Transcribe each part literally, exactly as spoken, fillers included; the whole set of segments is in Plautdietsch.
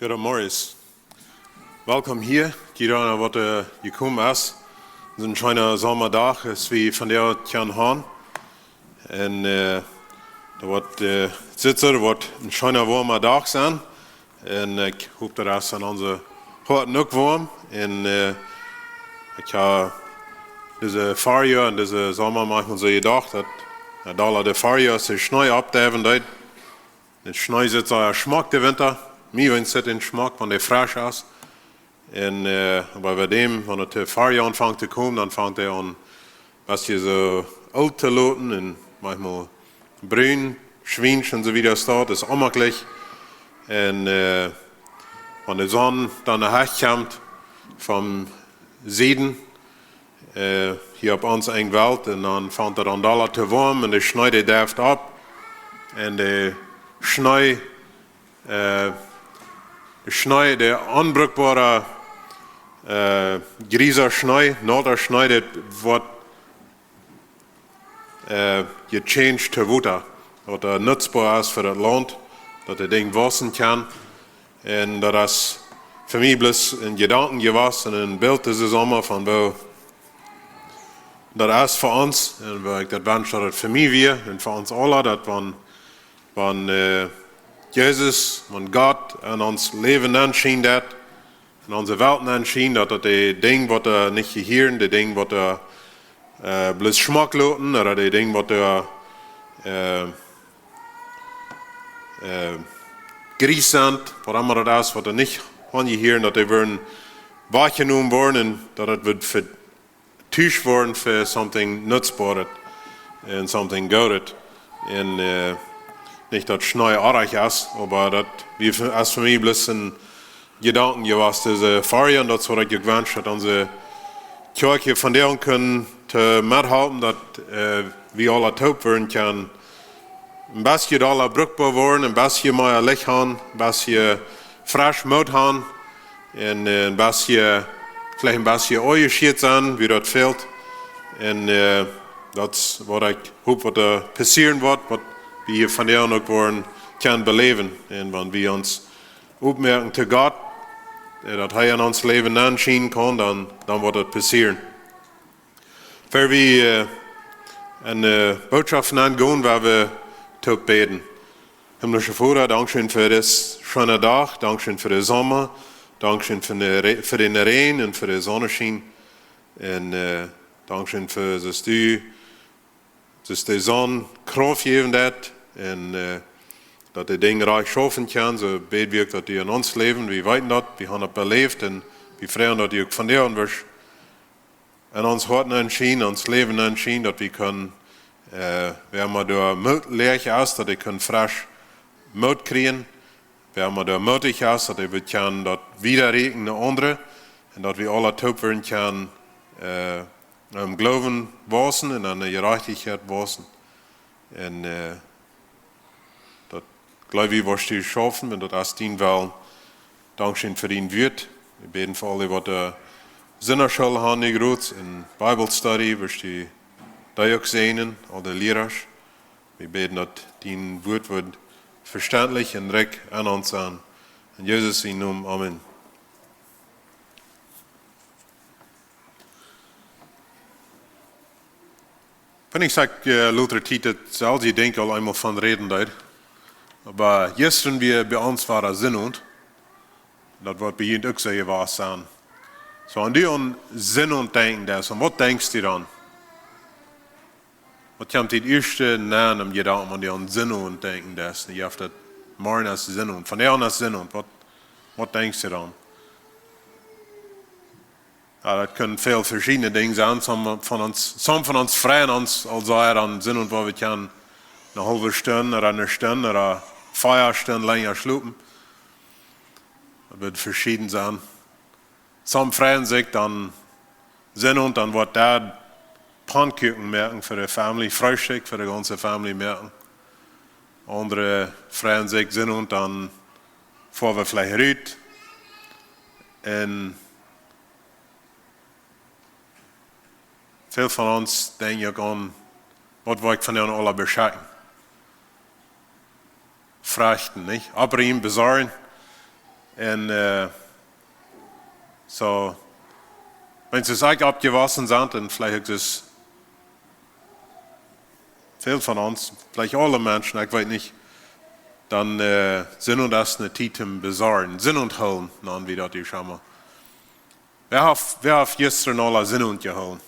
Goodemorjes. Welkom hia. Jieda, waut jekomen es. Daut es een scheena Sommadach, aus wie vondoag kjennen han. Un daut woat, sitt soo, woat een scheena woama Dach sennen. Un ekj hop, daut es aun onse Hoaten uk woam. Un ekj ha dise Farjoa un dise Somma mau mol soo jedocht, daut, jo, dolla de Farjoa, aus de Schnee oppdeiwen deed, de Schnee sitt soo schmock de Winta. Mie wens sitt dee schmock, wan dee fresch es. Un oba bie däm, wan et to Farjoa aunfangt to komen, dan fangt dee aun, best je soo oolt to loten un mau mol brun, schwiensch un soo wieda, daut es onmaklich. Un wan de Sonn dan nohäa kjemt vom Sieden, hia opp ons enj Welt, un dan fangt et aun dolla to woam un de Schnee, dee deift opp. Un de Schnee, de Schnee, de onbrukboare, jriesa Schnee, nata Schnee, dee woat jechanget to Wota, waut nutzboa es fa daut Launt, daut de Dinj wausen kjennen. Un daut es fa mie bloos een Jedanken jewast un een Bilt dise Somma von woo daut es fa ons. Un woo ekj daut wensch, daut et fa mie wia un fa ons aula, daut wan, wan Jesus, wan Gott en ons Läwen nenschient, daut en onse Welt nenschient, daut, daut de Dinj, waut doa nich jehieren, de Dinj, waut doa bloos schmock loten, ooda de Dinj, waut doa jriesa sent, waut emma daut es, waut doa nich aunjehieren, daut dee wudden wajchjenomen woaren un daut et wudd vetuscht woaren fa something nutzboaret un something goodet. Un nich daut Schnee oajch es, oba daut wia fa, es fa mie bloos een Jedanken jewast dise Farjoa, un daut es, waut ekj uk wensch, daut onse Kjoakj hia vondoag kunn to methalpen, daut wie aula toop wudden kjennen een bät dolla brukboa woaren, een bät mea Licht han, een bät fresch Moot han un een bät, veleicht een bät aunjeschieet sennen, wua daut fält. Un daut es, waut ekj hop, waut doa passieren woat, waut wie hia vondoag uk woaren kjennen beläwen. Un wan wie ons oppmoaken to Gott, daut hee en ons Läwen nenschienen kaun, dan, dan woat daut passieren. Ea wie en de Bootschoft nengonen, well wie toop bäden. Himmlischa Voda, dankscheen fa disen scheenen Dach, dankscheen fa dän Somma, dankscheen fa dän Re-, fa dän Räajen un fa de Sonneschien. Un dankscheen fa daut du, daut de Sonn Krauft jäwen deit un daut de Dinja rajcht schaufen kjennen, soo bäd wie uk, daut du en ons Läwen, wie weeten daut, wie haben daut beläft un wie freien, daut du uk vondoag woascht en ons Hoat nenschienen, ons Läwen nenschienen, daut wie kjennen, wäa emma doa mootleech es, daut dee kjennen fresch Moot kjrieen, wäa emma doa mootich es, daut dee kjennen daut wiedarieekjen no aundre, un daut wie aula toop woaren kjennen em Gloowen wausen un en de Jerajchtichkjeit wausen. Un daut jleew wie, woascht du schaufen, un daut es dien Wellen. Dankscheen fa dien Wuat. Wie bäden fa aule, waut de Sindachschool haben jrod un Bible Study, woascht du dee uk säajnen, aul de Lierasch. Wie bäden, daut dien Wuat woat vestentlich un rikj aun ons sennen. En Jesus sienen Nomen, amen. Wan ekj saj, lota Tiet, daut selfst, ekj denkj aul eemol von räden deed. Oba jistren wia bie ons wada Sennowent. Daut woat bie junt uk soo jewast sennen. Soo, wan du aun Sennowent denkjen deist, aun waut denkjst du dan? Waut kjemt daut ieeschte no em Jedanken, wan du aun Sennowent denkjen deist? Jie haben daut, morjen es Sennowent, vondoag es Sennowent. Waut, waut denkjst du dan? Jo, daut kjennen väl veschiedne Dinja sennen. Some von ons, some von ons freien ons aul sea aun Sennowent, wua wie kjennen eene haulwe Stund ooda eene Stund ooda vea Stund lenja schlopen. Daut woat veschieden sennen. Some freien sikj dan Sennowent, dan woat Dad Pannkuaken moaken fa de Family, Freestikj fa de gaunze Family moaken. Aundre freien sikj Sennowent, dan foa wie veleicht rut. Un väl von ons denkjen uk aun, waut woa ekj vondoag aula beschekjen? Frechten, nich? Opprieemen, besorjen. Un äh, soo, wan see uk oppjewossen sent, un veleicht uk väl von ons, veleicht aule Menschen, ekj weet nich, dan äh, Sindach es ne Tiet toom besorjen, Sindach hoolen, nanen wie daut hia emma. Wäa haft, wäa haft jistren aul Sindach jehoolen?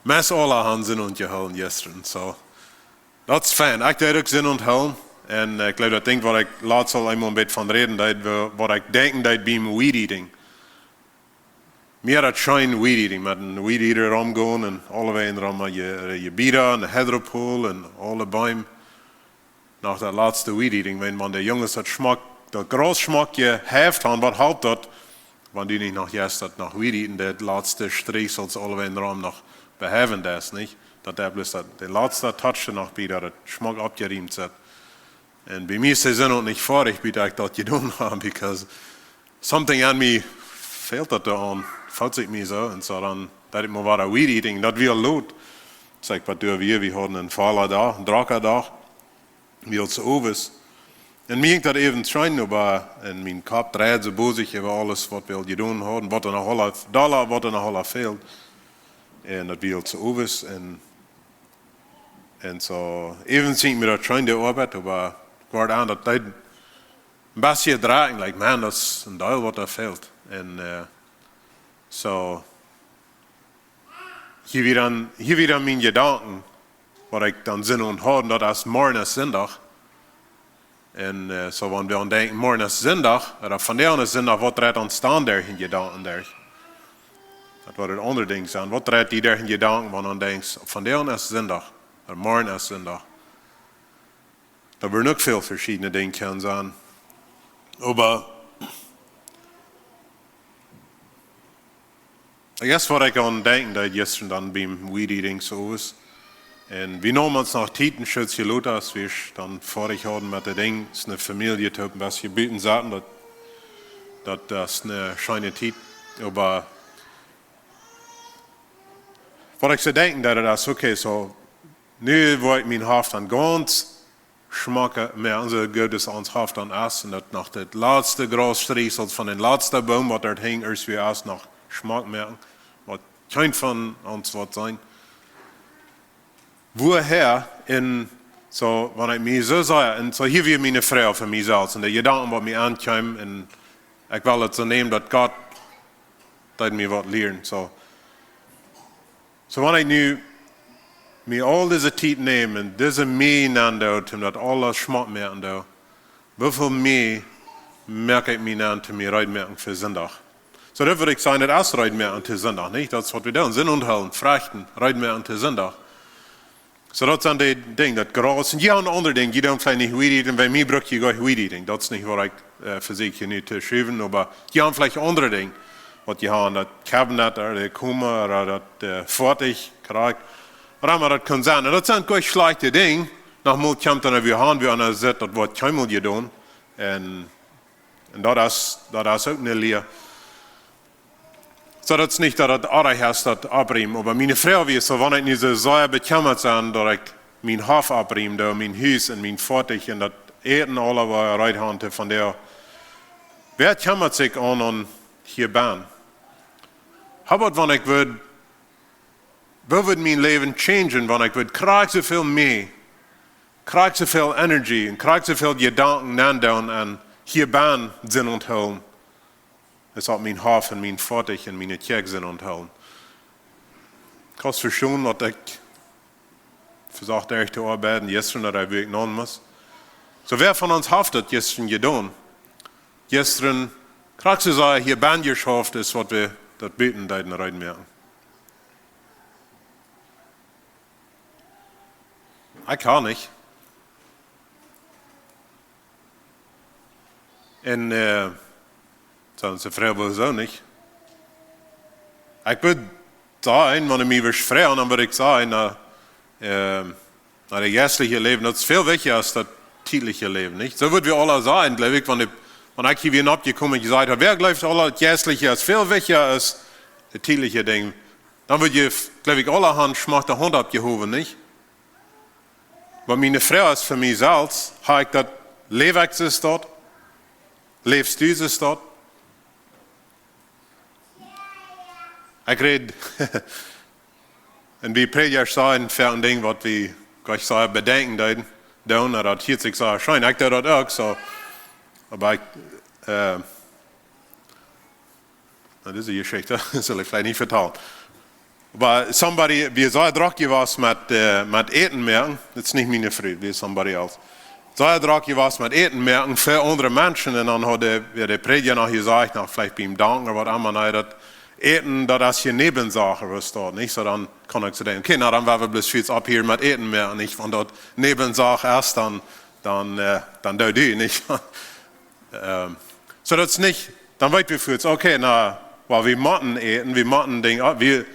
Meist aule haben Sindach jehoolen jistren, soo. Daut es fein. Ekj deed uk Sindach hoolen. Un äh, ekj jleew, daut Dinkj, waut ekj latst aul eemol een bät von räden deed, wa-, waut ekj denkjen deed biem Weed Eating. Mie haud daut scheen Weed Eating, met een Weed Eater romgonen un aule Wäaj rom je, je Bieda un de Hydropol un aule Beem. Noch daut latste Weed Eating, wan, wan de Junges daut schmock, daut Graus schmock jehäft haben, waut halpt daut, wan du nich noch jeist daut noch Weed Eaten, daut latste Strich soo aule Wäaj rom noch behäwen, daut es nich, daut dee bloos daut, de latste Touch noch bie daut schmock oppjeriemt sett. Un bie mie es de Sindach uk nich foadich, bat ekj daut jedonen hab, because something in me fält daut doa aun, felt sikj mie soo, un soo dan, daut ekj mol wada Weed Eating, daut wia lot. Saj ekj, waut doo wie, wie hauden een folla Dach, een drocka Dach, wie hauden soo Owes. Un mie jinkj daut äwent scheen, oba en mien Kopp dreid soo bosich äwa aules, waut wie aul jedonen hauden, waut doa noch aula, doa, waut doa noch aula fält. Un daut wia aul soo Owes, un, un soo, äwent jinkj mie daut scheen, de Oabeit, oba ekj wort aun, daut deed een bät drekjen, like, man, daut es een Deel, waut doa fält. Un äh, soo, hia wia dan, hia wia dan mien Jedanken, waut ekj dan Sindach haud, un daut es, morjen es Sindach. Un äh, soo, wan wie aun denkjen, morjen es Sindach, ooda vondoag es Sindach, waut reit ons dan derch en Jedanken derch? Daut woat daut aundre Dinkj sennen. Waut reit die derch en Jedanken, wan du denkjst, vondoag es Sindach, ooda morjen es Sindach? Daut wudden uk väl veschiedne Dinja kjennen sennen. Oba ekj weet, waut ekj aun denkjen deed jistren dan biem Weed Eating soo Owes. Un wie neemen ons noch Tiet, een Stootje lota, aus wie dan foadich hauden met daut Dinkj, es ne Famielje toop een bät buten saten, daut, daut es ne scheene Tiet. Oba waut ekj soo denkjen deed, daut es, okay, soo, nu woa ekj mien Hoff dan gaunz schmock moaken, soo goot aus ons Hoff dan es, un daut noch daut latste Graus, Strieschels von dän latsten Boom, waut doa hinj, ieescht wada es, noch schmock moaken, waut kjeen von ons woat seenen. Wuarom? Un soo, wan ekj mie soo saj, un soo hia wia miene Froag fa mie selfst, un de Jedanken, waut mie aunkjeemen, un ekj well daut soo nämen, daut Gott deed mie waut lieren. Soo, soo wan ekj nu mie aul dise Tiet näm un dise Mieej nämen doo, om daut aules schmock moaken doo, woo väl mea moak ekj mie dan to mie reed moaken fa Sindach? Soo, daut wudd ekj sajen, daut es reed moaken to Sindach, nich? Daut es, waut wie doonen, Sindach hoolen, flechten, reed moaken to Sindach. Soo, daut sent de Dinja, daut Graus. Un jie haben aundre Dinja, jie doonen veleicht nich Weed Eating, un bie mie bruck jie goanich Weed Eating. Daut es nich, waut ekj äh, vesieekj hia nu to schuwen, oba jie haben veleicht aundre Dinja, waut jie haben, daut Cabinet, ooda de Koma, ooda daut äh, Foatich, krakjt. Waut emma daut kaun sennen. Un daut sent goanich schlajchte Dinja. Noch mol kjemt dan, wie haben, wie aun sitt, daut woat kjeenmol jedonen. Un, un daut es, daut es uk ne Lia. Soo, daut es nich, daut daut oajch es, daut oppriemen. Oba miene Froag wia soo, wan ekj nu soo sea bekjemmat sie, daut ekj mien Hoff oppriem, daut mien Hus un mien Foatich un daut Äten aula wada reed haben to vondoag. Wäa kjemmat sikj aun, aun hia bennen? How about, wan ekj wudd, woo wudd mien Läwen changen, wan ekj wudd krakjt soo väl mea, krakjt soo väl Energie un krakjt soo väl Jedanken aun doonen un hia bennen Sindach hoolen, aus opp mien Hoff un mien Foatich un miene Kjäakj Sindach hoolen? Kaust vestonen, waut ekj vesocht, doa to oabeiden, jistren, daut ekj werkjlich no must. Soo, wäa von ons haft daut jistren jedonen? Jistren, krakjt soo sea hia bennen jeschauft aus waut wie daut buten deeden reed moaken. Ekj kaun nich. Un äh, soo, see fruach wuarom nich. Ekj wudd sajen, wan eena mie wudd froagen, dan wudd ekj sajen, na, äh, na, daut jeistliche Läwen, daut es väl wichtja aus daut tietliche Läwen, nich? Soo wudden wie aula sajen, jleew ekj, wan de, wan ekj hia wia oppjekomen un jesajcht haud, wäa jleeft aula, daut jeistliche es väl wichtja aus daut tietliche Dinkj, dan wudd jie, jleew ekj, aula haben schmock de Haunt oppjehowen, nich? Oba miene Froag es fa mie selfst, hab ekj daut, läw ekj soo daut? Läfst du soo daut? Ekj räd, un wie Prädjasch sajen foaken Dinja, waut wie jlikj sea bedenkjen deeden, doonen, daut hieet sikj sea scheen. Ekj doo daut uk, soo. Oba ekj, äh, daut es eene Jeschicht, daut saul ekj veleicht nich vetalen. Oba somebody, wia sea drock jewast met, äh, met Äten moaken, daut es nich miene Fru, daut es somebody else. Sea drock jewast met Äten moaken fa aundre Menschen. Un dan haud de, wia de Prädja noch jesajcht, noch veleicht biem Danken ooda waut emma, nä, daut Äten, daut es hia Nebensach, waut daut nich? Soo, dan kunn ekj soo denkjen, okay, na, dan woa wie bloos Tiet opp hia met Äten moaken, nich? Wan daut Nebensach es, dan, dan, äh, dan doo du, nich? Ähm, soo daut es nich, dan weet wie fuaz, okay, na, well, wie motten äten, wie motten Dinja, wie,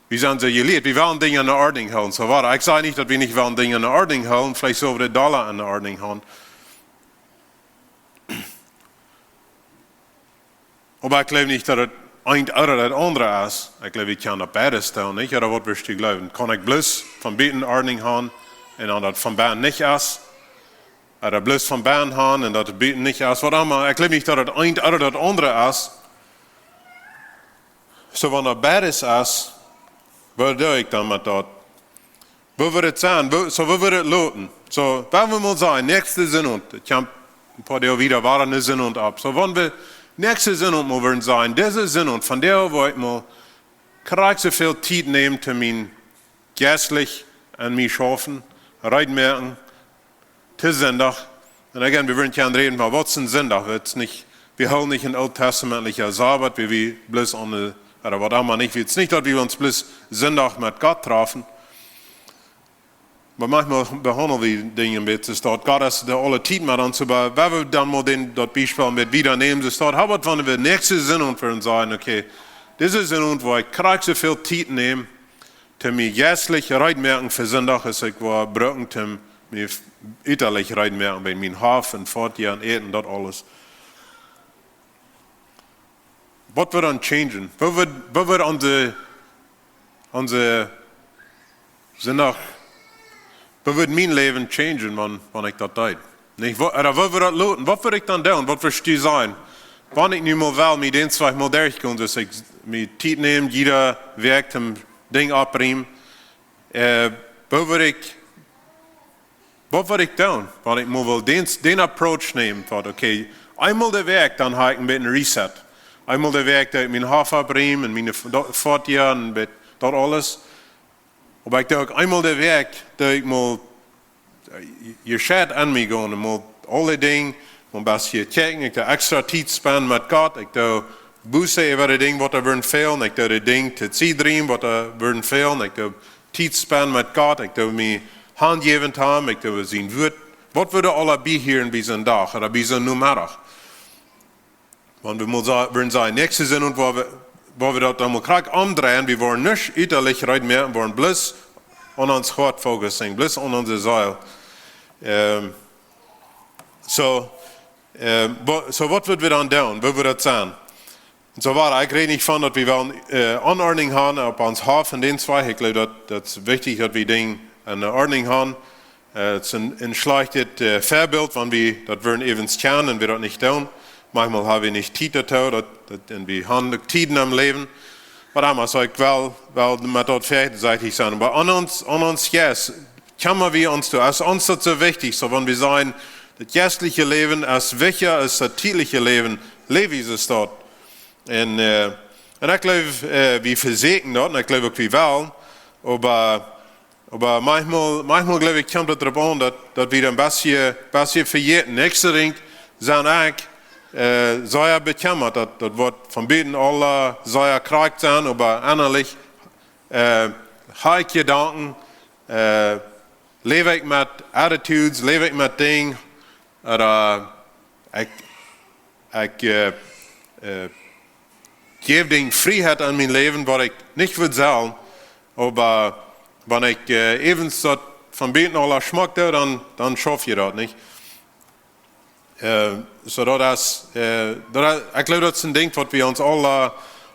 wie sent soo jelieet, wie wellen Dinja enne Ordnunk hoolen. Soo woa, ekj saj nich, daut wie nich wellen Dinja enne Ordnunk hoolen, veleicht sell wie de Dolla enne Ordnunk hoolen. Oba ekj jleew nich, daut et eent ooda daut aundre es. Ekj jleew, ekj kaun daut beides doonen, nich? Ooda waut wurscht du jleewen? Kaun ekj bloos von buten Ordnunk hoolen un dan daut von bennen nich es? Ooda bloos von bennen hoolen un daut et buten nich es? Waut emma, ekj jleew nich, daut et eent ooda daut aundre es. Soo, wan daut beides es, waut doo ekj dan met daut? Woo woat et sennen? Woo, soo, woo woat et loten? Soo, wan wie mol sajen, näakjsten Sindach, et kjemt een poa Doag wieda, woat een Sindach opp. Soo, wan wie näakjsten Sindach mol wudden sajen, dise Sindach, von dee woa ekj mol krakjt soo väl Tiet nämen, om mie jeistlich aun mie schaufen, reed moaken, to Sindach. Un again, wie wudden kjennen räden von waut es een Sindach. Daut es nich, wie hoolen nich een ooltestamentlicha Sabbat, wua wie bloos aun de, ooda waut emma nich, daut es nich, daut wie ons bloos Sindach met Gott träfen. Oba maunchmol behaundel wie Dinja een bät, daut Gott es doa aule Tiet met ons, oba wan wie dan mol dän, daut Biespel met wieda nämen, soo daut, hab waut von, wan wie näakjsten Sindach wudden sajen, okay, dise Sindach woa ekj krakjt soo väl Tiet nämen, om mie jeistlich reed moaken fa Sindach, aus ekj woa brucken, om mie f-, utalich reed moaken, bie mien Hoff un Foatja un Äten, daut aules. Waut woat dan changen? Waut woat, waut woat onse, onse Sindach, waut woat mien Läwen changen, wan, wan ekj daut deed? Nich? Waut, ooda waut woat daut loten? Waut woat ekj dan doonen? Waut wurscht du sajen? Wan ekj nu mol well, mie dän Wajch mol derchgonen, daut ekj mie Tiet näm, jieda Wäakj toom Dinja oppriemen. Äh, waut woat ekj, waut woat ekj doonen? Wan ekj mol well dän, dän Approach nämen, waut, okay, eemol de Wäakj, dan hab ekj een bät een Reset. Eemol de Wäakj doo ekj mienen Hoff oppriemen un miene F-, do-, Foatja un bät daut aules. Oba ekj doo uk eemol de Wäakj, doo ekj mol, äh, jescheit aun mie gonen, mol aule Dinja, mol een bät kjikjen, ekj doo extra Tiet spenden met Gott, ekj doo Buße äwa de Dinja, waut doa wudden fälen, ekj doo de Dinja to Sied drieejen, waut doa wudden fälen, ekj doo Tiet spenden met Gott, ekj doo mie hanjäwen to am, ekj doo sien Wuat. Waut woat aula bie hia en bie soon Dach, ooda bie soon Nomeddach? Wan wie mol sa-, wudden sajen, näakjsten Sindach, wua wie, wua wie daut dan mol krakjt omdreien, wie woaren nich utalich reed moaken, woaren bloos aun ons Hoat fokussen, bloos aun onse Seel. Ähm, soo, ähm, wa-, soo waut wudden wie dan doonen? Waut wudd daut sennen? Un soo wieda. Ekj räd nich von, daut wie wellen, äh, Onordnunk haben opp ons Hoff un dän Wajch. Ekj jleew, daut, daut es wichtich, daut wie Dinja enne Ordnunk haben. Äh, et es een, een schlajchtet, äh, Väabilt, wan wie daut wudden äwent kjennen un wie daut nich doonen. Maunchmol hab wie nich Tiet doatoo, daut, daut, un wie haben uk Tieden em Läwen. Oba doamet, soo ekj well, well met daut veleicht, saj ekj, sennen. Oba aun ons, aun ons Jeist, kjemma wie ons doa, es ons daut soo wichtich, soo wan wie sajen, daut jeistliche Läwen es wichtja aus daut tietliche Läwen, läw wie soo daut. Un, äh, un ekj jleew, äh, wie vesieekjen daut, un ekj jleew uk wie wellen, oba, oba maunchmol, maunchmol jleew ekj, kjemt et doaropp aun, daut, daut wie een bät, bät vejäten. Nich onbedinjt, sie ekj, äh, sea bekjemmat, daut, daut woat von buten aula sea krakjt sennen, oba ennalich, äh, hab ekj Jedanken, äh, läw ekj met Attitudes, läw ekj met Dinja, ooda ekj, ekj, äh, äh, jäw Dinja Frieheit aun mien Läwen, waut ekj nich wudd sellen, oba wan ekj, äh, äwent daut von buten aula schmock doo, dan, dan schauf ekj daut nich. Äh, soo daut es, äh, daut es, ekj jleew, daut es een Dinkj, waut wie ons aula,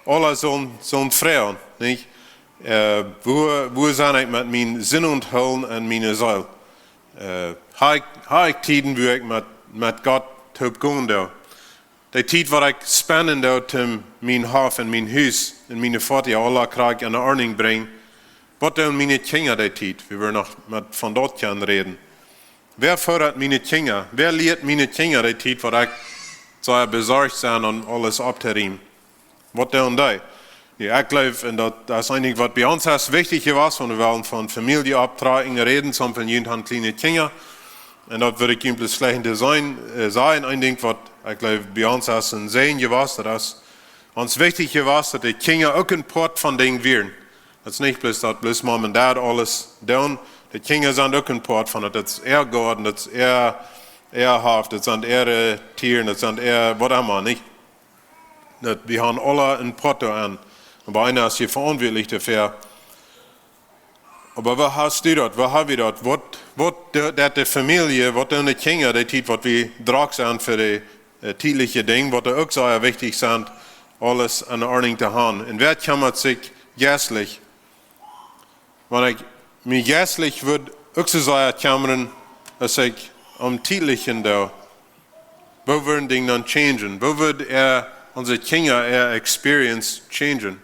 aula sellen, sellen froagen, nich? Äh, woo, woo sie ekj met mien Sindach hoolen en miene Seel? Äh, hab ekj, hab ekj Tieden, wua ekj met, met Gott toop gonen doo? De Tiet waut ekj spenden doo toom mien Hoff un mien Hus un miene Foatieja aula krakjt enne Ordnunk brinjen, waut doonen miene Kjinja de Tiet? Wie wellen noch met von daut kjennen räden. Wäa foodat miene Kjinja? Wäa lieet miene Kjinja de Tiet, waut ekj soo besorcht sie om aules opptorieemen? Waut doonen dee? Nu, ekj jleew, un daut, daut es een Dinkj waut bie ons es wichtich jewast, wan wie wellen von Famielje opptrakjen räden, sommje von junt han kjliene Kjinja. Un daut wudd ekj junt bloos veleicht to sajen, äh, sajen, een Dinkj waut ekj jleew bie ons es een Säajen jewast, daut es ons wichtich jewast, daut de Kjinja uk een Poat von Dinja wieren. Daut es nich bloos daut bloos Mom un Dad aules doonen. De Kjinja sent uk een Poat von daut. Daut es äa Goaden, daut es äa, äa Hoff, daut sent äare Tieren, daut sent äa, waut emma, nich? Daut, wie han aula een Poat doaraun. Oba eena es hia veauntwuatlich doafäa. Oba woo hast du daut? Woo ha wie daut? Waut, waut de-, deit de Famielje, waut doonen de Kjinja, de Tiet waut wie drock sent fa de, äh, tietliche Dinja, waut doa uk sea wichtich sent, aules enne Ordnunk to han? Un wäa kjemmat sikj jeistlich? Wan ekj mie jeistlich wudd uk soo sea kjemmren, aus ekj om tietlichen doo, woo wudden Dinja dan changen? Woo wudd äa, onse Kjinja äa experience changen?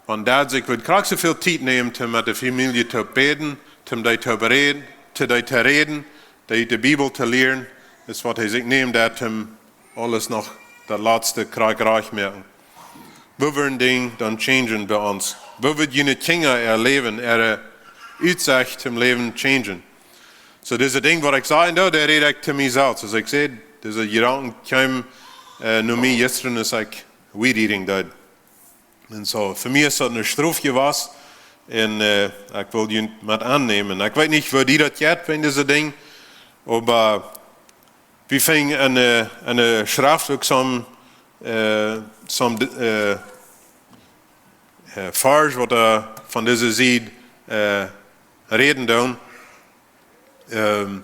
Wan Dad sikj wudd krakjt soo väl Tiet nämen, om met de Famielje to bäden, om dee to beräden, to dee to räden, dee de Bibel to lieren, es waut hee sikj nämen deed, om aules noch daut latste krakjt rajcht moaken. Woo wudden Dinja dan changen bie ons? Woo wudd june Kjinja äa Läwen, äare Utsecht em Läwen changen? Soo, dise Dinja waut ekj saj, un doa, doa räd ekj to mie selfst. Aus ekj säd, dise Jedanken kjeemen, äh, no mie jistren, aus ekj weed eating deed. Un soo, fa mie es daut eene Strof jewast. Un, äh, ekj well junt met aunnämen. Ekj weet nich, woo die daut jeit, wäajen dise Dinja. Oba wie finjen enne, enne Schreft uk soone, äh, soone, äh, äh, Varsch, waut doa von dise Sied, äh, räden doonen. Ähm,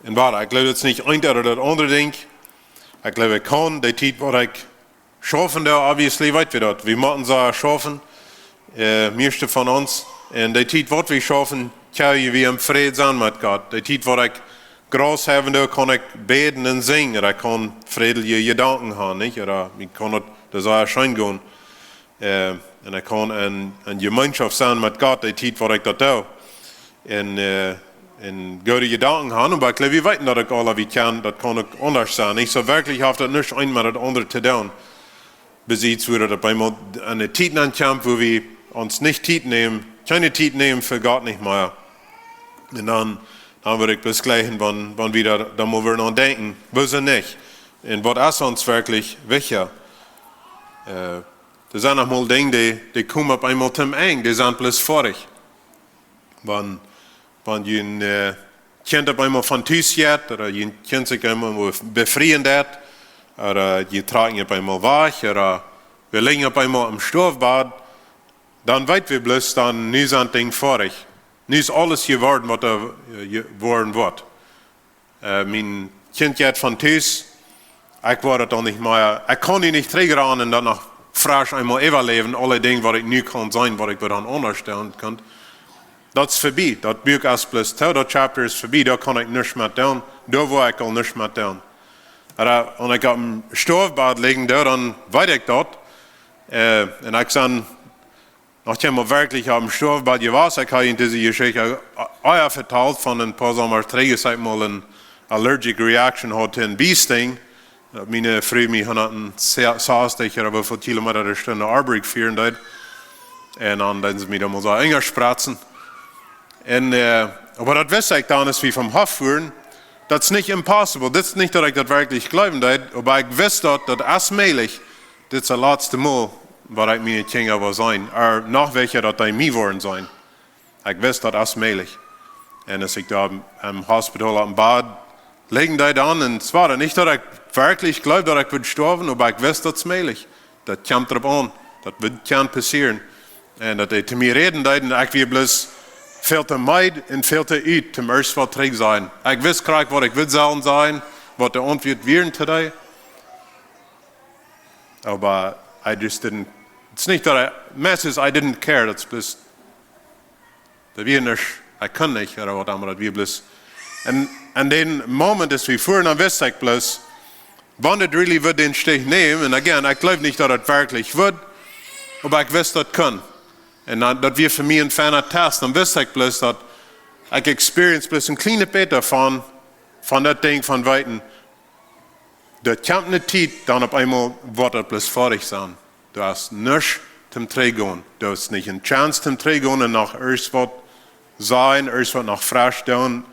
un wada, ekj jleew, daut es nich eent ooda daut aundre Dinkj. Ekj jleew, ekj kaun, de Tiet waut ekj schaufen doo, obviously, weet wie daut. Wie motten sea schaufen, äh, mieeschte von ons. Un de Tiet waut wie schaufen, kjenn wie em Fräd sennen met Gott. De Tiet waut ekj Graus haben doo, kaun ekj bäden un sinjen. Ekj kaun frädelje Jedanken han, nich? Ooda ekj kaun daut, daut saul scheen gonen. Äh, un ekj kaun en, en Jemeenschoft sennen met Gott, de Tiet waut ekj daut doo. Un, äh, un goode Jedanken han, oba ekj jleew, wie weeten daut uk aula, wie kjennen, daut kaun uk aundasch sennen. Nich soo werkjlich haft daut nuscht eent met daut aundre to doonen. Besiets wua daut opp eemol eene Tiet ankjemt, wua wie ons nich Tiet nämen, kjeene Tiet nämen fa Gott nich mea. Un dan, dan wudd ekj bloos jlikjen, wan, wan wie doa dan mol wudden aun denkjen, woo es daut nich? Un waut es ons werkjlich wichtja? Äh, doa sent noch mol Dinja, dee, dee komen opp eemol toom Enj, dee sent bloos foadich. Wan, wan jun, äh, Kjint opp eemol von Tus jeit, ooda jun Kjint sikj eemol befrieen deit, ooda jie trakjen opp eemol wajch, ooda wie lijen opp eemol em Stoafbad, dan weet wie bloos dan, nu sent Dinja foadich. Nu es aules jeworden, waut doa, äh, jeworden woat. Äh, mien Kjint jeit von Tus, ekj woa daut dan nich mea, ekj kaun hia nich trigjrannen un daut noch fresch eemol äwaläwen, aule Dinja waut ekj nu kaun seenen, waut ekj wudd aundasch doonen kunn. Daut es verbie, daut Buak es bloos too, daut chapter es verbie, doa kaun ekj nuscht met doonen, doa woa ekj aul nuscht met doonen. Ooda, wan ekj opp een Stoafbad lijen doo, dan weet ekj daut. Äh, un ekj sie noch kjeenmol werkjlich opp een Stoafbad jewast. Ekj hab junt dise Jeschicht ea vetalt von een poa Sommasch trigj, aus ekj mol een allergic reaction haud to een Bee Sting. Daut miene Fru mie hundat sastich ooda woo väl Kilometa de Stund Arborg fieren deed. Un dan deeden see mie dan mol soo enjaspratzen. Un, äh, oba daut wist ekj dan, aus wie vom Hoff fuaren, daut es nich impossible. Dit es nich, daut ekj daut werkjlich jleewen deed, oba ekj wist daut, daut es mäajlich. Dit es daut latste Mol, waut ekj miene Kjinja woa seenen. Ooda noch wichtja, daut dee mie woaren seenen. Ekj wist, daut es mäajlich. Un aus ekj doa em Hospital opp een Bad lijen deed dan, un et wia nich, daut ekj werkjlich jleewd, daut ekj wudd stoawen, oba ekj wist, daut es mäajlich. Daut kjemt doaropp aun. Daut wudd kjennen passieren. Un daut dee to mie räden deeden, un ekj wia bloos väl to meed un väl to ut, toom ieescht waut trigj sajen. Ekj wist krakjt, waut ekj wudd sellen sajen, waut de Auntwuat wieren to dee. Oba I just didn't, it's nich daut I, message, I didn't care, daut es bloos, daut wia nich, ekj kunn nich, ooda waut emma daut wia bloos. Un En dän Moment, aus wie fuaren, dan wist ekj bloos, wan et really wudd dän Stich nämen. Un again, ekj jleew nich, daut et werkjlich wudd, oba ekj wist, daut kunn. Un dan, daut wia fa mie een feina Test. Dan wist ekj bloos, daut ekj experience bloos een kjlienet bät von, von daut Dinkj von weeten, daut kjemt ne Tiet, dan opp eemol woat et bloos foadich sennen. Du hast nuscht toom trigjgonen. Du hast nich ne Chance toom trigjgonen un noch irjent waut seenen, irjent waut noch fresch doonen.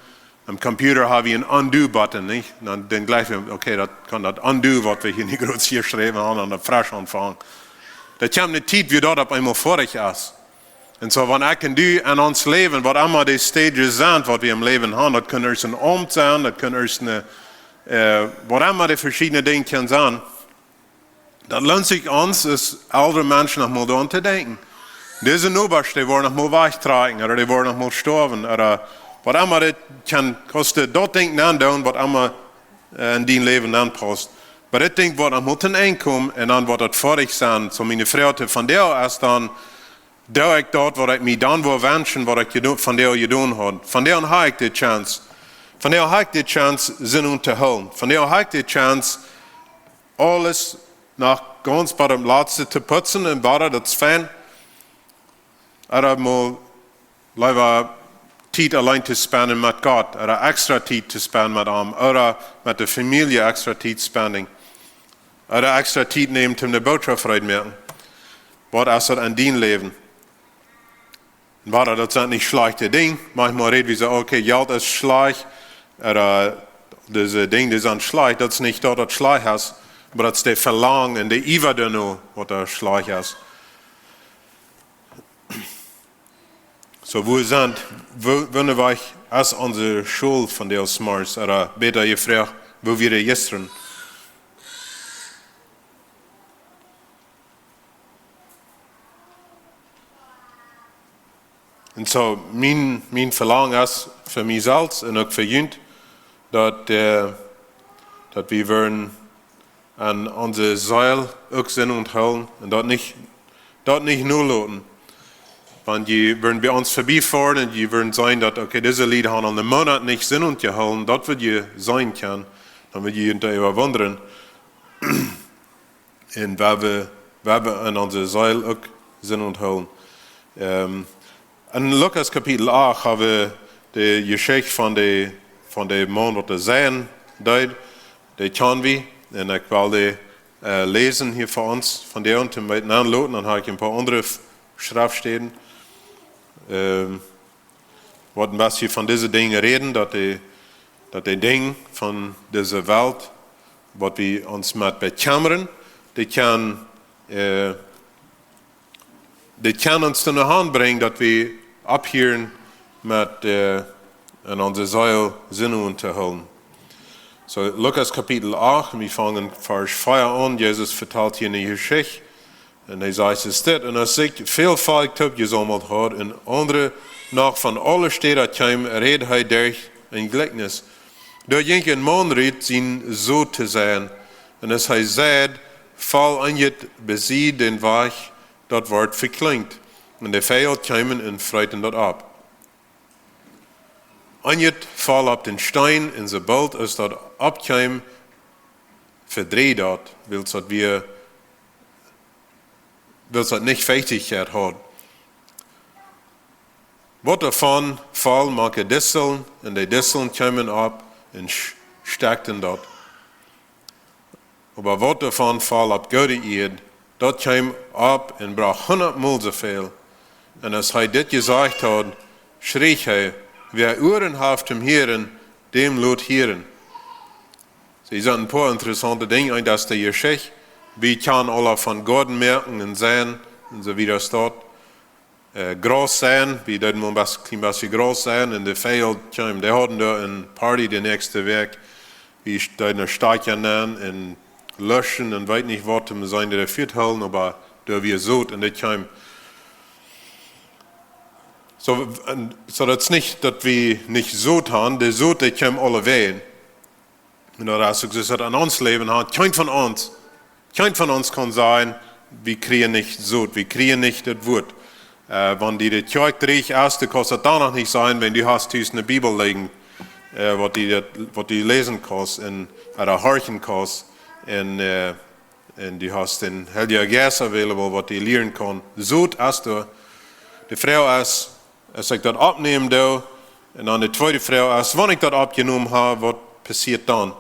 Aum Computer hab wie een Undo-Button, nich? Dan, dan jlikj wie, okay, daut kaun daut Undo, waut wie hia nich groot jeschräwen haben, un daut fresch aunfangen. Daut kjemt ne Tiet, wua daut opp eemol foadich es. Un soo, wan ekj un du en ons Läwen, waut emma de Stages sent, waut wie em Läwen haben, daut kaun irjent een Aumt sennen, daut kaun irjent een, äh, waut emma de veschiedne Dinja kjennen sennen, daut loont sikj ons, aus eldre Menschen, noch mol doaraun to denkjen. Dise Nobasch, dee woaren noch mol wajchtrakjen, ooda dee woaren noch mol stoawen, ooda waut emma, daut kaun, kaust du daut Dinkj aundoonen, waut emma, äh, en dien Läwen aunpaust. Oba daut Dinkj woat noch mol to Enj komen un dan woat daut foadich sennen. Soo miene Froag vondoag es dan, doo ekj daut, waut ekj mie dan wudd wenschen, waut ekj jedo-, vondoag jedonen haud? Vondoag hab ekj de Chance. Vondoag hab ekj de Chance, Senn to hoolen. Vondoag hab ekj de Chance, aules noch gaunz bat daut latste to putzen un wada, daut es fein. Ooda mol leewa Tiet auleen to spenden met Gott, ooda extra Tiet to spenden met am, ooda met de Famielje extra Tiet spending, ooda extra Tiet nämen, om de Bootschoft reed moaken. Waut es daut en dien Läwen? Wada, daut sent nich schlajchte Dinja. Maunchmol räd wie soo, okay, Jelt es schlajcht, ooda dise Dinja, dee sent schlajcht. Daut es nich daut, daut schlajcht es, oba daut es de Velangen un de Iewa doano, waut doa schlajcht es. Soo, wua sent, wua, wua es onse Schult vondoag zemorjes, ooda bäta jefroacht, wua wia dee jistren? Un soo, mien, mien Velangen es fa mie selfst un uk fa junt, daut, äh, daut wie woaren aun onse Seel uk Senn hoolen un daut nich, daut nich noloten. Wan jie woaren bie ons verbiefoaren un jie woaren seenen daut, okay, dise Lied haben aul een Moonat nich Senn jehoolen, daut wudd jie seenen kjennen, dan wudd jie junt doaräwa wundren. Un wua wie, wua wie en onse Seel uk Senn hoolen. Ähm, en Lukas Kapitel acht hab wie de Jeschicht von de, von de Maun, waut de Seien deed, dee kjann wie. Un ekj well dee, äh, läsen hia fa ons, von dee un to met aunloten, dan hab ekj een poa aundre F-, Schreftstäden. Ähm, waut een bät von dise Dinja räden, daut de, daut de Dinja von dise Welt, waut wie ons met bekjemmren, dee kjennen, äh, dee kjennen ons doano aunbrinjen, daut wie opphieren met, äh, en onse Seel Senn to hoolen. Soo, Lukas Kapitel acht, wie fangen Varsch vea aun. Jesus vetalt hia eene Jeschicht. Un hee sajcht, es dit: Un aus sikj väl Volkj toopjesaumelt haud un aundre noch von aule Städen kjeemen, räd hee derch een Jlikjnis. Doa jinkj een Maun rut, sien Sot to seien. Un aus hee seid, foll eenjet besied dän Wajch, daut wort vekjlinjt. Un de Vejel kjeemen un freten daut opp. Eenjet foll opp dän Steen, un soo boolt aus daut oppkjeem, vedrieejd daut, wiels daut wia, wiels daut nich Fajchtichkjeit haud. Waut doavon foll mank de Disteln, un de Disteln kjeemen opp un sch-, stekjten daut. Oba waut doavon foll opp goode Ieed, daut kjeem opp un brocht hundatmol soo väl. Un aus hee dit jesajcht haud, schrieech hee: Wäa Uaren haft toom hieren, däm lot hieren. Soo, hia sent een poa interessaunte Dinja. Eent es de Jeschicht, wie kjennen aula von Goaden moaken un seien un soo wieda, daut, äh, Graus seien, wie deeden mau een bät, kjlien bät Graus seien, un de Vejel kjeemen. Dee hauden doa een Party de näakjste Wäakj, wie st-, deeden Stakja nämen un luschen un weet nich waut, om sennen, dee Fia hoolen, oba doa wia Sot un dee kjeem. Soo, un, soo daut es nich, daut wie nich Sot haben, de Sot, dee kjeem aulawäajen. Un daut es uk soo, daut en ons Läwen haft, kjeen von ons, kjeen von ons kaun sajen, wie kjrieen nich Sot, wie kjrieen nich daut Wuat. Äh, wan die de Kjoakj dreech es, du kaust daut dan noch nich sennen, wan du hast tus ne Bibel lijen. äh, waut du, daut, waut du läsen kaust un, ooda horchen kaust. Un, äh, un du hast dän Heiljen Jeist available, waut die lieren kaun. Sot es doa. De Froag es, aus ekj daut oppnämen doo, un dan de tweede Froag es, wan ekj daut oppjenomen hab, waut passieet dan?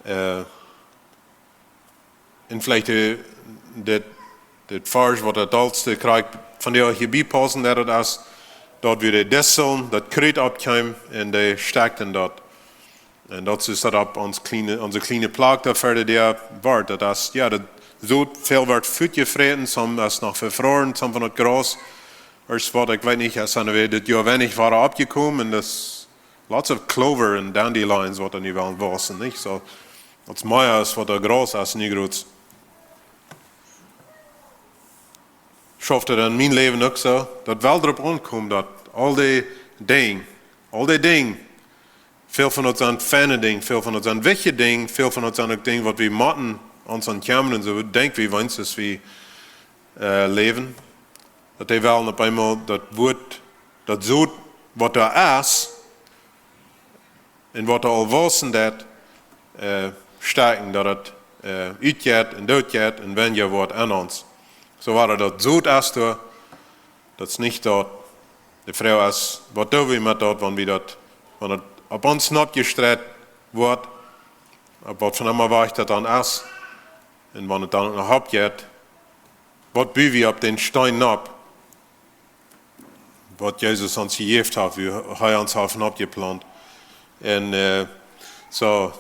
Äh, un veleicht de, dit, dit Varsch, waut daut dollste kjricht, von dee hia biepaussen, daut daut es, daut wie de Disteln, daut Krut oppkjeem un dee stakjten daut. Un daut es daut opp ons kjliene, onse kjliene Plakj doa ver de Däa wort. Daut es, jo, daut soo väl wort fuatjefräten, somm es noch vefroaren, somm von daut Graus. Ieescht waut, ekj weet nich, es dan wada dit Joa weinich wada oppjekomen, un daut es lots of clover and dandelions, waut doa nu wellen wausen, nich? Soo, daut es mea aus waut doa Graus es nu groot. Schauft daut en mien Läwen uk soo? Daut well doaropp aunkomen, daut aul dee Dinj, aul dee Dinj, väl von daut sent feine Dinj, väl von daut sent wichtje Dinj, väl von daut sent uk Dinj, waut wie motten ons aun kjemmren un soo, denkj wie, wiels wie, äh, läwen, daut dee wellen opp eemol daut Wuat, daut Sot, waut doa es, un waut doa aul wausen deit, äh, stäakjen, daut et, äh, utjeit un dootjeit un weinja woat aun ons. Soo woa daut Sot es doa, daut es nich daut. De Froag es, waut doo wie met daut, wan wie daut, wan et opp ons nopp jestreit woat, opp waut von emma Wajch daut dan es, un wan et dan noch oppjeit, waut bu wie opp dän Steen nopp, waut Jesus ons jejäft haft, wua hee ons haft noppjeplaunt. Un, äh, soo,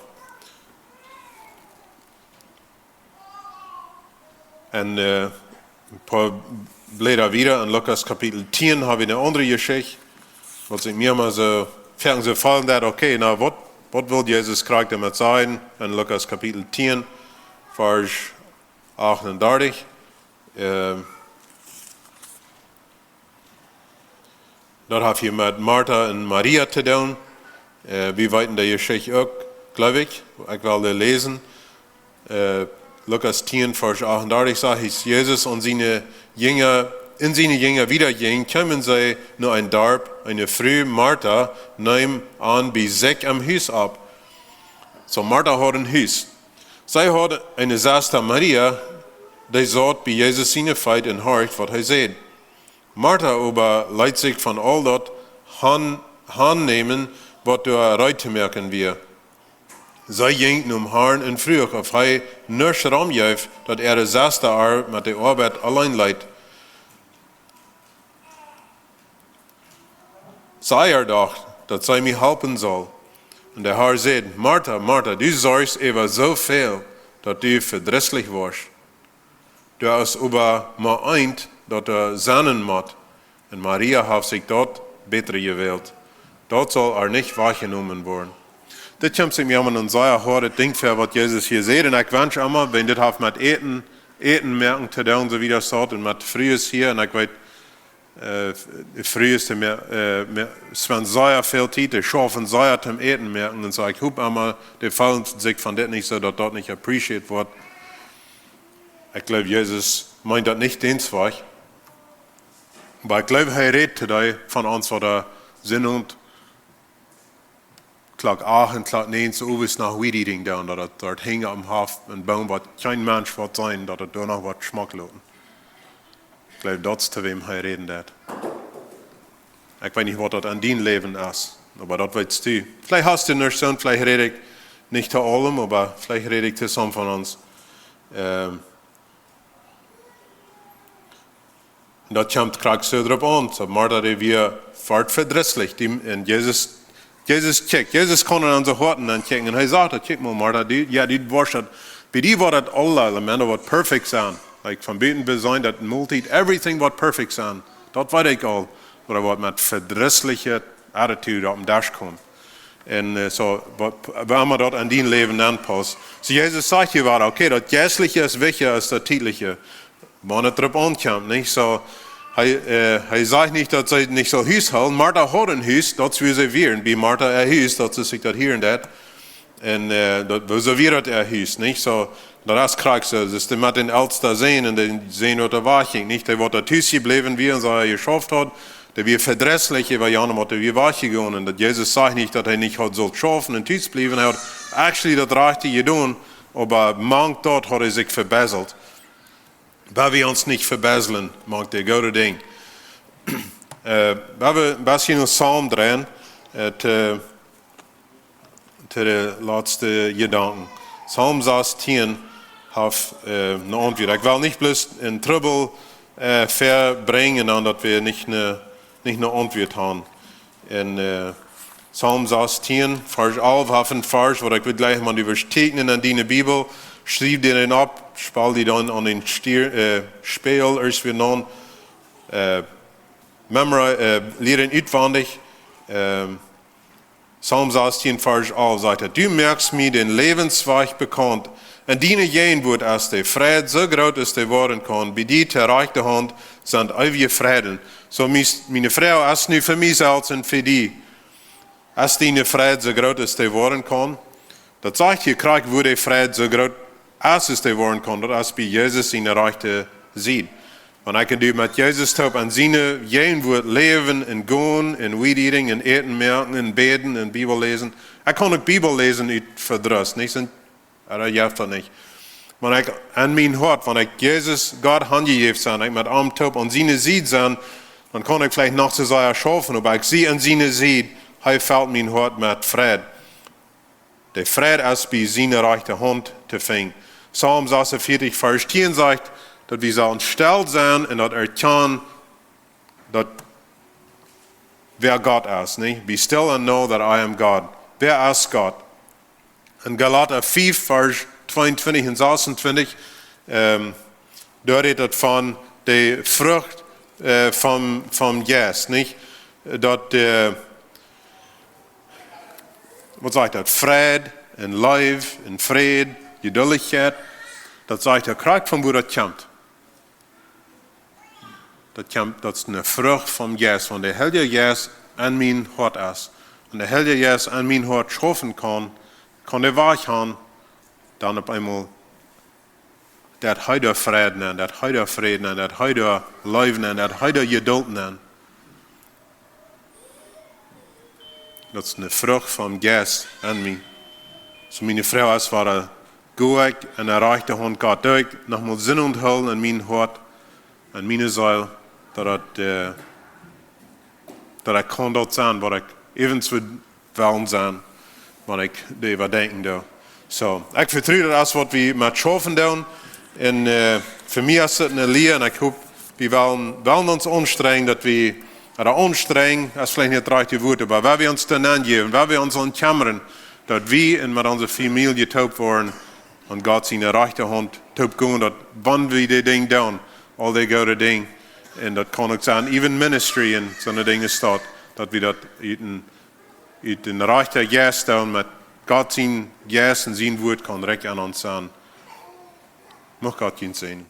un, äh, een poa Bläda wieda en Lukas Kapitel tieen hab wie eene aundre Jeschicht, waut ekj mie mau soo, fäaken soo froag daut, okay, na, waut, waut well Jesus krakjt doamet sajen? En Lukas Kapitel tieen, Varsch achtundartich. Ähm, daut haft hia met Martha un Maria to doonen. Äh, wie weeten de Jeschicht uk, jleew ekj. Ekj well dee läsen. Äh, Lukas tieen, Varsch achtundartich sajcht, aus Jesus un siene Jinja, un siene Jinja wieda jinjen, kjeemen see no een Darp, eene Fru, Martha, neem an bie sikj em Hus opp. Soo, Martha haud een Hus. See haud eene Sesta Maria, dee saut bie Jesus siene Feet un horcht, waut hee säd. Martha oba leet sikj von aul daut han-, hannämen, waut doa reed to moaken wia. See jinkj nom Harn un fruach, auf hee nuscht romjeef, daut äare Sesta ar met de Oabeit auleen leet. See docht, daut see mie halpen sull. Un de Har säd: Martha, Martha, du sorjst äwa soo väl, daut du vedrisslich woascht. Doa es oba mau eent, daut doa sennen mott. Un Maria haft sikj daut bätre jewält. Daut saul ar nich wajchjenomen woaren. Dit kjemt sikj mie emma een sea hoadet Dinkj väa, waut Jesus hia sajcht. Un ekj wensch emma, wan dit haft met Äten, Äten moaken to doonen, soo aus daut sajcht, un met Frues hia. Un ekj weet, äh, Frues, dee mea-, äh, mea-, spenden sea väl Tiet, dee schaufen sea toom Äten moaken. Un soo, ekj hop emma, dee feelen sikj von dit nich soo, daut daut nich appreciated woat. Ekj jleew, Jesus meent daut nich dän Wajch. Oba ekj jleew, hee rät to dee von ons, waut doa sent un Klock acht un Klock näajen soo owes noch weed eating doonen, daut et doa hinjen aum Hoff een Boom, waut kjeen Mensch woat seenen, daut et doa noch woat schmock loten. Ekj jleew, daut es to wäm hee räden deit. Ekj weet nich, waut daut aun dien Läwen es, oba daut weetst du. Veleicht hast du nich soo, veleicht räd ekj nich to aulem, oba veleicht räd ekj to some von ons. Ähm, Un daut kjemt krakjt soo doaropp aun. Soo Martha, dee wia foaken vedrisslich. Dee, un Jesus, Jesus kjikjt, Jesus kaun en onse Hoaten ankjikjen. Un hee sajcht daut: Kjikj mol, Martha, dee, jo, dee woat daut, bie die woat daut aule Elementen waut perfekt sennen. Like, von buten bie sennen, daut Moltiet, everything woat perfekt sennen. Daut weet ekj aul. Oba daut woat met vedrissliche attitude opp dän Desch komen. Un, äh, soo, waut, woo emma daut aun dien Läwen aunpaust. Soo, Jesus sajcht hia wada, okay, daut Jeistliche es wichtja aus daut Tietliche. Wan et doaropp aunkjemt, nich? Soo, hee, äh, hee sajcht nich, daut see nich sull Hus hoolen. Martha haud een Hus, daut es wua see wieren. Bie Martha äa Hus, daut es sikj daut hia un daut. Un, äh, daut, wua see wieren äa Hus, nich? Soo, daut es krakjt soo. Daut es met dän Eltsten sennen un dän sennen, waut doa wajchjinkj, nich? Dee, waut doa tus jebläwen wia un soo jeschauft haud, Daut wia vedrisslich äwa Jan, waut wia wajchjegonen. Daut Jesus sajcht nich, daut hee nich haud sullt schaufen un tus bliewen. Hee haud actually daut rajchte jedonen, oba mank daut haud hee sikj vebesselt. Wie wellen ons nich vebesslen, mank de goode Dinja. Äh, wie wellen een bät no Psalm dreien, äh, to, to de latste Jedanken. Psalm sastieen haft, äh, eene Auntwuat. Ekj well nich bloos een Trubbel, äh, vebrinjen, dan daut wie nich eene, nich eene Auntwuat haben. En, äh, Psalm sastieen, Varsch alf, haft een Varsch, waut ekj wudd jlikj mau äwatieekjnen en diene Bibel. Schriew dee dan opp, speel dee dan aun dän Stier-, äh, Spieejel, aus wie nanen, äh, memori-, äh, lieren utwendich. Ähm, Psalm sastieen, Varsch alf sajcht et: "Du moakst mie dän Läwenswajch bekaunt. En diene Jäajenwuat es de Fräd soo groot aus dee woaren kaun. Bie die to rajchte Haunt sent eewje Fräden." Soo, mie, miene Froag es nu fa mie selfst un fa die: Es diene Fräd soo groot aus dee woaren kaun? Daut sajcht hia krakjt, woo de Fräd soo groot es aus dee woaren kaun. Daut es bie Jesus siene rajchte Sied. Wan ekj un du met Jesus toop en siene Jäajenwuat läwen un gonen un Weed-Eating un Äten moaken un bäden un Bibel läsen. Ekj kaun uk Bibel läsen ut Vedruss, nich? Sent, jo, daut jeft daut nich. Wan ekj en mien Hoat, wan ekj Jesus, Gott hanjejäft sie, ekj met am toop aun siene Sied sie, dan kaun ekj veleicht noch soo sea schaufen, oba ekj sie aun siene Sied, hee felt mien Hoat met Fräd. De Fräd es bie siene rajchte Haunt to finjen. Psalm sasunvieetich, Varsch tieen sajcht, daut wie sellen stell sennen un daut erkjanen, daut wäa Gott es, nich? "Be still and know that I am God." Wäa es Gott? En Galata fief, Varsch tweeuntwintich un sasuntwintich, ähm, doa rät et von de Frucht, äh, vom, vom Jeist, nich? Daut, äh, waut sajcht daut? Fräd un Leew un Fräd, Jeduldlichkjeit. Daut sajcht et krakjt von wua daut kjemt. Daut kjemt, daut es eene Frucht vom Jeist. Wan de Heilje Jeist en mien Hoat es, wan de Heilje Jeist en mien Hoat schaufen kaun, kaun dee wajch gonen, dan opp eemol daut hee doa Fräd nennt, daut hee doa Fräd nennt, daut hee doa Leew nennt, daut hee doa Jeduld nennt. Daut es eene Frucht vom Jeist en mie. Soo, miene Froag es, woo, äh, go ekj en de rajchte Haunt Gott? Doo ekj noch mol Sind aunhoolen en mien Hoat, en miene Seel, daut daut, äh, daut ekj kaun daut sennen, waut ekj eewent wudd wellen sennen, wan ekj doaräwa denkjen doo. Soo, ekj vetru daut es waut wie met schaufen doonen. Un, äh, fa mie es et eene Lia un ekj hop, wie wellen, wellen ons aunstrenjen daut wie, ooda aunstrenjen es veleicht nich daut rajchte Wuat, oba wan wie ons doa aunjäwen, wan wie ons aun kjemmren, daut wie un met onse Famielje toop woaren, aun Gott siene rajchte Haunt toop gonen, daut wan wie dee Dinja doonen, aul dee goode Dinja, un daut kaun uk sennen, even ministry un soone Dinja es daut, daut wie daut ut een, ut een rajchten Jeist doonen met Gott sien Jeist un sien Wuat kaun rikj aun ons sennen. Mucht Gott junt säajnen.